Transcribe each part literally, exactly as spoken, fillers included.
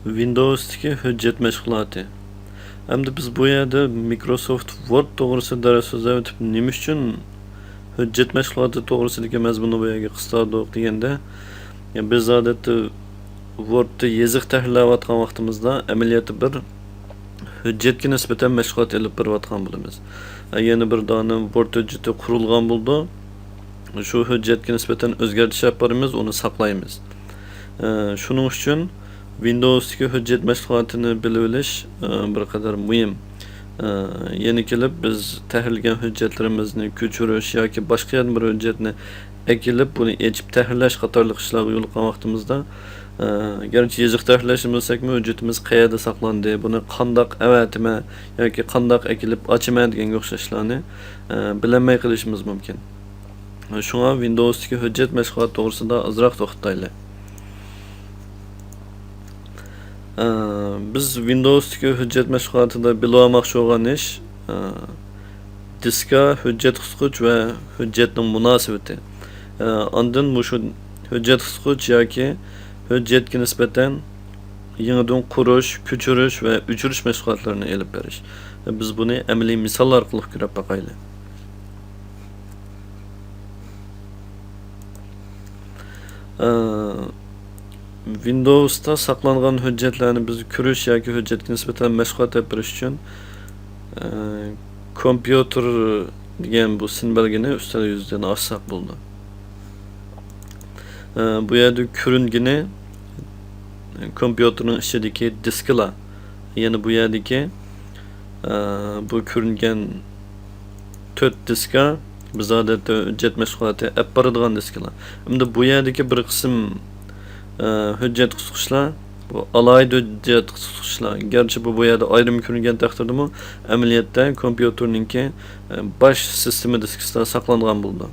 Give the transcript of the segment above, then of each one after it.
ۋىندوۋستىكى ھۆججەت مەشغۇلاتى. ئەمدى بىز بۇ يەردە مىكروسوفت ۋورد توغرىسىدا دەرس سۆزلەۋېتىپ، نېمە ئۈچۈن ھۆججەت مەشغۇلاتى توغرىسىدىكى مەزمۇننى بۇ يەرگە قىستۇردۇق دېگەندە، يا، بىز ئادەتتە ۋوردتا يېزىق تەھرىرلەۋاتقان ۋاقتىمىزدا ئەمەلىيەتتە بىر ھۆججەتكە نىسبەتەن مەشغۇلات ئېلىپ بېرىۋاتقان بولىمىز. يەنە بىر دانە ۋورد ھۆججىتى قۇرۇلغان بولىدۇ. شۇ ھۆججەتكە نىسبەتەن ئۆزگەرتىش ئېلىپ بارىمىز، ئۇنى ساقلايمىز. ئە، شۇنىڭ ئۈچۈن ۋىندوۋستىكى ھۆججەت مەشغۇلاتىنى بىلىۋېلىش، ئە، بىر قەدەر مۇھىم. ئە، يەنە كېلىپ بىز تەھرىرلىگەن ھۆججەتلىرىمىزنى كۆچۈرۈش ياكى باشقا يەردىن بىر ھۆججەتنى ئەكېلىپ، بۇنى ئېچىپ تەھرىرلەش قاتارلىق ئىشلارغا يولۇققان ۋاقتىمىزدا، ئە، گەرچە يېزىق تەھرىرلەشنى بىلسەكمۇ، ھۆججىتىمىز قەيەردە ساقلاندى، بۇنى قانداق ئەۋەتىمەن ياكى قانداق ئەكېلىپ ئاچىمەن دېگەنگە ئوخشاش ئىشلارنى، ئە، بىلەلمەي قېلىشىمىز مۇمكىن. شۇڭا ۋىندوۋستىكى ھۆججەت مەشغۇلاتى توغرىسىدا ئازراق توختايلى. ئە، بىز ۋىندوۋستىكى ھۆججەت مەشغۇلاتىدا بىلىۋالماقچى بولغان ئىش، ئە، دىسكا، ھۆججەت قىسقۇچ ۋە ھۆججەتنىڭ مۇناسىۋىتى. ئە، ئاندىن مۇشۇ ھۆججەت قىسقۇچ ياكى ھۆججەتكە نىسبەتەن يېڭىدىن قۇرۇش، كۆچۈرۈش ۋە ئۆچۈرۈش مەشغۇلاتلىرىنى ئېلىپ بېرىش. بىز بۇنى ئەمەلىي مىسال ئارقىلىق كۆرۈپ باقايلى. ئە، ۋىندوۋستا ساقلانغان ھۆججەتلەرنى بىز كۆرۈش ياكى ھۆججەتكە نىسبەتەن مەشغۇلات ئېلىپ بېرىش ئۈچۈن، ئە، كومپيۇتېر دېگەن بۇ سىمۋولنى ئۈستەل يۈزىدىن ئاچساق بولىدۇ. ئە، بۇ يەردە كۆرۈنگىنى كومپيۇتېرنىڭ ئىچىدىكى دىسكىلار. يەنە بۇ يەردىكى، ئە، بۇ كۆرۈنگەن تۆت دىسكا، بىز ئادەتتە ھۆججەت مەشغۇلاتى ئەپ بارىدىغان دىسكىلار. ئەمدى بۇ يەردىكى بىر قىسىم، ئە، ھۆججەت قىسقۇچلار، بۇ ئالاھىدە ھۆججەت قىسقۇچلار. گەرچە بۇ، بۇ يەردە ئايرىم كۆرۈنگەن تەقدىردىمۇ، ئەمەلىيەتتە كومپيۇتېرنىڭكى، ئە، باش سىستېما دىسكىسىدا ساقلانغان بولىدۇ.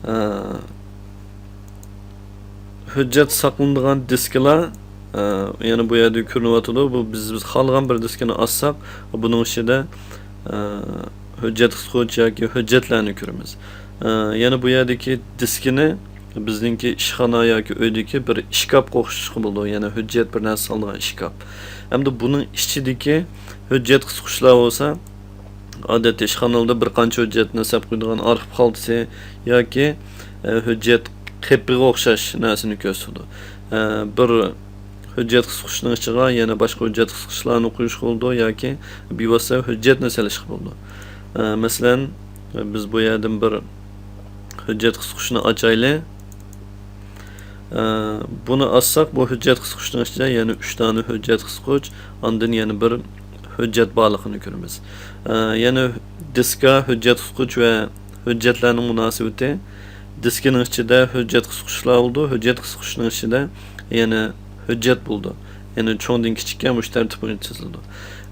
ئە، ھۆججەت ساقلىنىدىغان دىسكىلار، ئە، يەنە بۇ يەردە كۆرۈنۈۋاتىدۇ. بۇ بىز، بىز خالىغان بىر دىسكىنى ئاچساق، بۇنىڭ ئىچىدە، ئە، ھۆججەت قىسقۇچ ياكى ھۆججەتلەرنى كۆرىمىز. ئە، يەنە بۇ يەردىكى دىسكىنى بىزنىڭكى ئىشخانا ياكى ئۆيدىكى بىر ئىشكاپقا ئوخشىتىشقا بولىدۇ، يەنە ھۆججەت، بىر نەرسە سالىدىغان ئىشكاپ. ئەمدى بۇنىڭ ئىچىدىكى ھۆججەت قىسقۇچلار بولسا، ئادەتتە ئىشخانىلاردا بىر قانچە ھۆججەتنى ساپ قويىدىغان ئارخىپ خالتىسى ياكى، ئە، ھۆججەت قېپىغا ئوخشاش نەرسىنى كۆرسىتىدۇ. ئە، بىر ھۆججەت قىسقۇچنىڭ ئىچىغا يەنە باشقا ھۆججەت قىسقۇچلارنى قويۇشقا بولىدۇ ياكى بىۋاسىتە ھۆججەتنى سېلىشقا بولىدۇ. ئە، مەسىلەن، بىز بۇ يەردىن بىر ھۆججەت قىسقۇچنى ئاچايلى. ئە، بۇنى ئاچساق، بۇ ھۆججەت قىسقۇچنىڭ ئىچىدە يەنە ئۈچ دانە ھۆججەت قىسقۇچ، ئاندىن يەنە بىر ھۆججەت بارلىقىنى كۆرىمىز. ئە، يەنە دىسكا، ھۆججەت قىسقۇچ ۋە ھۆججەتلەرنىڭ مۇناسىۋىتى. دىسكىنىڭ ئىچىدە ھۆججەت قىسقۇچلار بولىدۇ، ھۆججەت قىسقۇچنىڭ ئىچىدە يەنە ھۆججەت بولىدۇ. يەنى چوڭدىن كىچىككە مۇشۇ تەرتىپ بويىچە تىزىلىدۇ.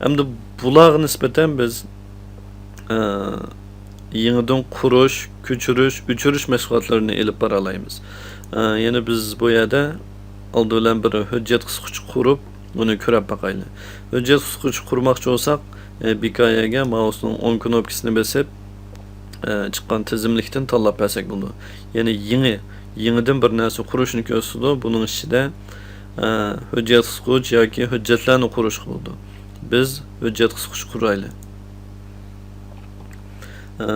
ئەمدى بۇلارغا نىسبەتەن بىز، ئە، يېڭىدىن قۇرۇش، كۆچۈرۈش، ئۆچۈرۈش مەشغۇلاتلىرىنى ئېلىپ بارالايمىز. ئە، يەنى بىز بۇ يەردە ئالدى بىلەن بىر ھۆججەت قىسقۇچ قۇرۇپ، ئۇنى كۆرۈپ باقايلى. ھۆججەت قىسقۇچ قۇرماقچى بولساق، ئە، بىكايەگە مائۇسنىڭ ئوڭ كۇنۇپكىسىنى بېسىپ، ئە، چىققان تىزىملىكتىن تاللاپ بەرسەك بولىدۇ. يەنى يېڭى، يېڭىدىن بىر نەرسە قۇرۇشنى كۆرسىتىدۇ. بۇنىڭ ئىچىدە، ئە، ھۆججەت قىسقۇچ ياكى ھۆججەتلەرنى قۇرۇشقا بولىدۇ. بىز ھۆججەت قىسقۇچ قۇرايلى. ئە،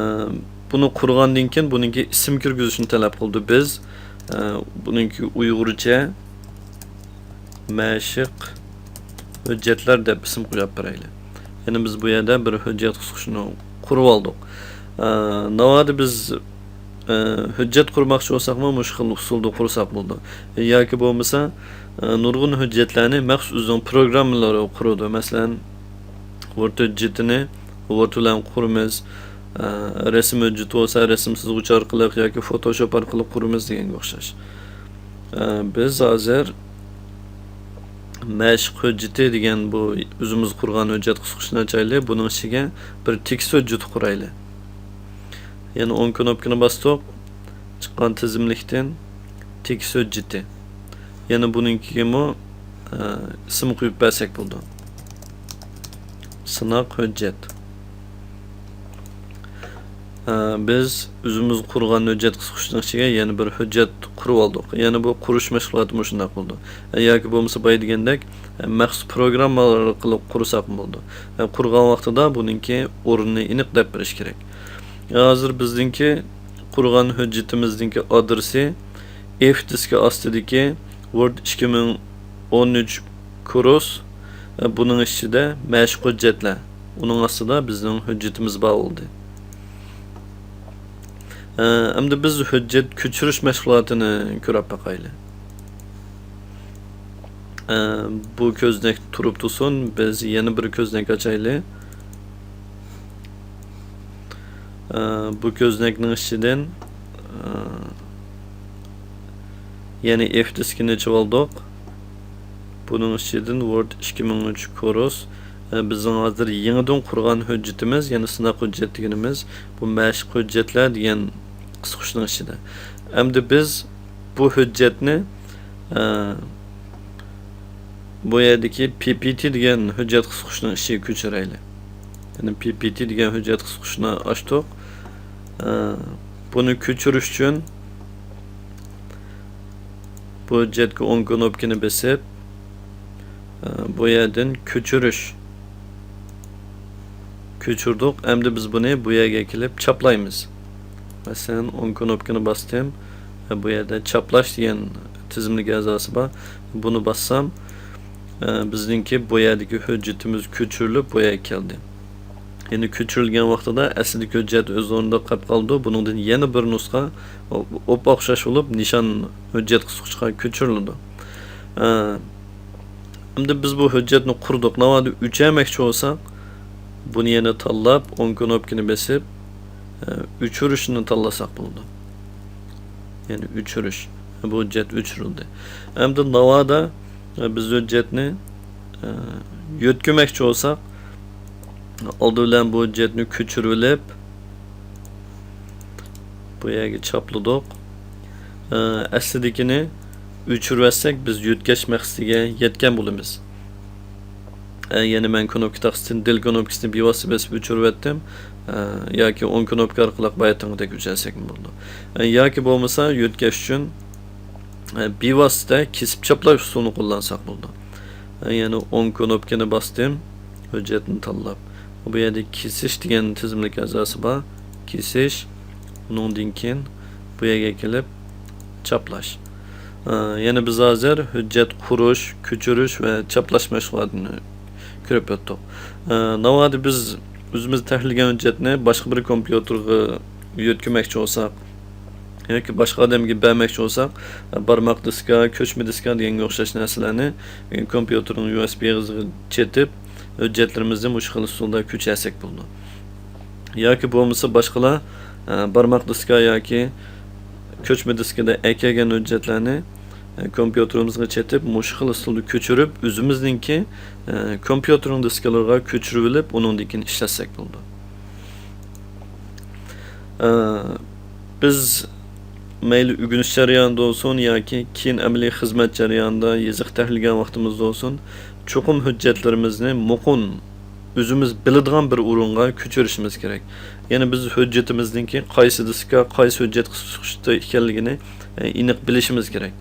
بۇنى قۇرغاندىن كېيىن بۇنىڭكى ئىسىم كىرگۈزۈشنى تەلەپ قىلىدۇ. بىز، ئە، بۇنىڭكى ئۇيغۇرچە مەشىق ھۆججەتلەر دەپ ئىسىم قويۇپ بېرەيلى. يەنى بىز بۇ يەردە بىر ھۆججەت قىسقۇچنى قۇرۇۋالدۇق. ئە، ناۋادا بىز، ئە، ھۆججەت قۇرماقچى بولساقمۇ مۇشۇ خىل ئۇسۇلدا قۇرساق بولىدۇ. ياكى بولمىسا، ئە، نۇرغۇن ھۆججەتلەرنى مەخسۇس ئۆزىنىڭ پروگراممىلىرى قۇرىدۇ. مەسىلەن، ۋورد ھۆججىتىنى ۋورد بىلەن قۇرىمىز. ئە، رەسىم ھۆججىتى بولسا رەسىم سىزغۇچ ئارقىلىق ياكى فوتوشوپ ئارقىلىق قۇرىمىز دېگەنگە ئوخشاش. ئە، بىز ھازىر مەشىق ھۆججىتى دېگەن بۇ ئۆزىمىز قۇرغان ھۆججەت قىسقۇچنى ئاچايلى. بۇنىڭ ئىچىگە بىر تېكىست ھۆججىتى قۇرايلى. يەنە ئوڭ كۇنۇپكىنى باستۇق. چىققان تىزىملىكتىن تېكىست ھۆججىتى. يەنە بۇنىڭكىگىمۇ، ئە، ئىسىم قويۇپ بەرسەك بولىدۇ. سىناق ھۆججەت. ئە، بىز ئۆزىمىز قۇرغان ھۆججەت قىسقۇچنىڭ ئىچىگە يەنە بىر ھۆججەت قۇرۇۋالدۇق. يەنى بۇ قۇرۇش مەشغۇلاتى مۇشۇنداق بولىدۇ. ئە، ياكى بولمىسا بايا دېگەندەك، ئە، مەخسۇس پروگراممالار ئارقىلىق قۇرساقمۇ بولىدۇ. ئە، قۇرغان ۋاقتىدا بۇنىڭكى ئورنىنى ئېنىق دەپ بېرىش كېرەك. ئە، ھازىر بىزنىڭكى قۇرغان ھۆججىتىمىزنىڭكى ئادرېسى ئېف دىسكى ئاستىدىكى ۋورد ئىككى مىڭ ئون ئۈچ كۇرس، ئە، بۇنىڭ ئىچىدە مەشىق ھۆججەتلەر. ئۇنىڭ ئاستىدا بىزنىڭ ھۆججىتىمىز بار بولدى. ئە، ئەمدى بىز ھۆججەت كۆچۈرۈش مەشغۇلاتىنى كۆرۈپ باقايلى. ئە، بۇ كۆزنەك تۇرۇپ تۇرسۇن، بىز يەنە بىر كۆزنەك ئاچايلى. ئە، بۇ كۆزنەكنىڭ ئىچىدىن، ئە، يەنى ئېف دىسكىنى ئېچىۋالدۇق. بۇنىڭ ئىچىدىن ۋورد ئىككى مىڭ ئۈچ كۇرس. ئە، بىزنىڭ ھازىر يېڭىدىن قۇرغان ھۆججىتىمىز، يەنى سىناق ھۆججەت دېگىنىمىز، بۇ مەشىق ھۆججەتلەر دېگەن قىسقۇچنىڭ ئىچىدە. ئەمدى بىز بۇ ھۆججەتنى، ئە، بۇ يەردىكى پى پى تى دېگەن ھۆججەت قىسقۇچنىڭ ئىچىگە كۆچۈرەيلى. يەنى پى پى تى دېگەن ھۆججەت قىسقۇچنى ئاچتۇق. ئە، بۇنى كۆچۈرۈش ئۈچۈن، بۇ ھۆججەتكە ئوڭ كۇنۇپكىنى بېسىپ، ئە، بۇ يەردىن كۆچۈرۈش. كۆچۈردۇق. ئەمدى بىز بۇنى بۇ يەرگە كېلىپ چاپلايمىز. مەسىلەن، ئوڭ كۇنۇپكىنى باستىم. ئە، بۇ يەردە چاپلاش دېگەن تىزىملىك ئەزاسى بار. بۇنى باسسام، ئە، بىزنىڭكى بۇ يەردىكى ھۆججىتىمىز كۆچۈرۈلۈپ بۇ يەرگە كەلدى. يەنى كۆچۈرۈلگەن ۋاقتىدا ئەسلىدىكى ھۆججەت ئۆز ئورنىدا قېلىپ قالىدۇ. بۇنىڭدىن يەنە بىر نۇسخا ئوپئوخشاش بولۇپ، نىشان ھۆججەت قىسقۇچقا كۆچۈرۈلىدۇ. ئە، ئەمدى بىز بۇ ھۆججەتنى قۇردۇق. ناۋادا ئۆچۈرمەكچى بولساق، بۇنى يەنە تاللاپ، ئوڭ كۇنۇپكىنى بېسىپ، ئە، ئۆچۈرۈشنى تاللىساق بولىدۇ. يەنى ئۆچۈرۈش. بۇ ھۆججەت ئۆچۈرۈلدى. ئەمدى ناۋادا، ئە، بىز ھۆججەتنى، ئە، يۆتكىمەكچى بولساق، ئالدى بىلەن بۇ ھۆججەتنى كۆچۈرۈۋېلىپ، بۇ يەرگە چاپلىدۇق. ئە، ئەسلىدىكىنى ئۆچۈرۈۋەتسەك، بىز يۆتكەش مەقسىتىگە يەتكەن بولىمىز. ئە، يەنى مەن كۇنۇپكا تاختىسىدىن دېل كۇنۇپكىسىنى بىۋاسىتە بېسىپ ئۆچۈرۈۋەتتىم. ئە، ياكى ئوڭ كۇنۇپكا ئارقىلىق باياتىنقىدەك ئۆچۈرسەكمۇ بولىدۇ. ئە، ياكى بولمىسا يۆتكەش ئۈچۈن، ئە، بىۋاسىتە كېسىپ چاپلاش ئۇسۇلىنى قوللانساق بولىدۇ. ئە، يەنى ئوڭ كۇنۇپكىنى باستىم، ھۆججەتنى تاللاپ. بۇ يەردە كېسىش دېگەن تىزىملىك ئەزاسى بار. كېسىش، ئۇنىڭدىن كېيىن بۇ يەرگە كېلىپ چاپلاش. ئە، يەنى بىز ھازىر ھۆججەت قۇرۇش، كۆچۈرۈش ۋە چاپلاش مەشغۇلاتىنى كۆرۈپ ئۆتتۇق. ئە، ناۋادا بىز ئۆزىمىز تەھرىرلىگەن ھۆججەتنى باشقا بىر كومپيۇتېرغا يۆتكىمەكچى بولساق ياكى باشقا ئادەمگە بەرمەكچى بولساق، بارماق دىسكا، كۆچمە دىسكا دېگەنگە ئوخشاش نەرسىلەرنى كومپيۇتېرنىڭ يۇ ئېس بى ئېغىزىغا چېتىپ، ھۆججەتلىرىمىزنى مۇشۇ خىل ئۇسۇلدا كۆچۈرسەك بولىدۇ. ياكى بولمىسا باشقىلار، ئە، بارماق دىسكا ياكى كۆچمە دىسكىدا ئەكەلگەن ھۆججەتلەرنى، ئە، كومپيۇتېرىمىزغا چېتىپ، مۇشۇ خىل ئۇسۇلدا كۆچۈرۈپ، ئۆزىمىزنىڭكى، ئە، كومپيۇتېرنىڭ دىسكىلىرىغا كۆچۈرۈۋېلىپ، ئۇنىڭدىن كېيىن ئىشلەتسەك بولىدۇ. ئە، بىز مەيلى ئۆگىنىش جەريانىدا بولسۇن ياكى كېيىن ئەمەلىي خىزمەت جەريانىدا يېزىق تەھرىرلىگەن ۋاقتىمىزدا بولسۇن، چوقۇم ھۆججەتلىرىمىزنى مۇقىم ئۆزىمىز بىلىدىغان بىر ئورۇنغا كۆچۈرۈشىمىز كېرەك. يەنى بىز ھۆججىتىمىزنىڭكى قايسى دىسكا، قايسى ھۆججەت قىسقۇچتا ئىكەنلىكىنى، ئېنىق بىلىشىمىز كېرەك.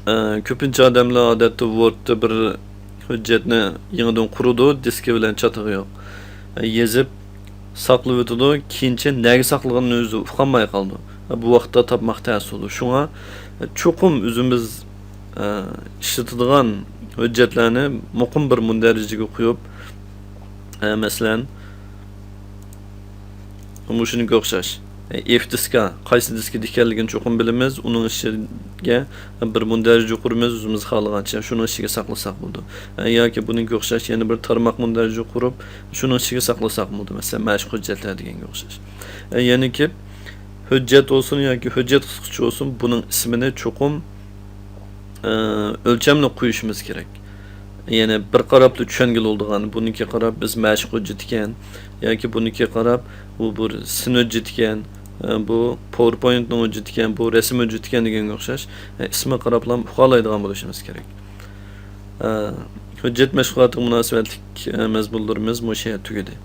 ئە، كۆپىنچە ئادەملەر ئادەتتە ۋوردتا بىر ھۆججەتنى يېڭىدىن قۇرىدۇ، دىسكى بىلەن چاتىقى يوق. ئە، يېزىپ ساقلىۋېتىدۇ، كېيىنچە نەگە ساقلىغىنىنى ئۆزى ئۇقالماي قالىدۇ. ئە، بۇ ۋاقىتتا تاپماق تەس بولىدۇ. شۇڭا، ئە، چوقۇم ئۆزىمىز ئە، ئىشلىتىدىغان ھۆججەتلەرنى مۇقىم بىر مۇندەرىجىگە قويۇپ، ئە، مەسىلەن، مۇشۇنىڭغا ئوخشاش. ئە، ئېف دىسكا، قايسى دىسكىدا ئىكەنلىكىنى چوقۇم بىلىمىز، ئۇنىڭ ئىچىگە بىر مۇندەرىجە قۇرىمىز، ئۆزىمىز خالىغانچە شۇنىڭ ئىچىگە ساقلىساق بولىدۇ. ئە، ياكى بۇنىڭغا ئوخشاش يەنە بىر تارماق مۇندەرىجە قۇرۇپ، شۇنىڭ ئىچىگە ساقلىساق بولىدۇ، مەسىلەن، مەشىق ھۆججەتلەر دېگەنگە ئوخشاش. ئە، يەنە كېلىپ، ھۆججەت بولسۇن ياكى ھۆججەت قىسقۇچى بولسۇن، بۇنىڭ ئىسمىنى چوقۇم ئە، ئۆلچەملىك قويۇشىمىز كېرەك. يەنى بىر قاراپلا چۈشەنگىلى بولىدىغان، بۇنىڭكىگە قاراپ بىز مەشىق ھۆججىتى ئىكەن، ياكى بۇنىڭكىگە قاراپ بۇ بىر سىن ھۆججىتى ئىكەن، ئە، بۇ پاۋېرپوينتنىڭ ھۆججىتى ئىكەن، بۇ رەسىم ھۆججىتى ئىكەن دېگەنگە ئوخشاش، ئە، ئىسمىغا قاراپلا ئۇقالايدىغان بولۇشىمىز كېرەك. ئە، ھۆججەت مەشغۇلاتىغا مۇناسىۋەتلىك، ئە، مەزمۇنلىرىمىز مۇشۇ يەردە تۈگىدى.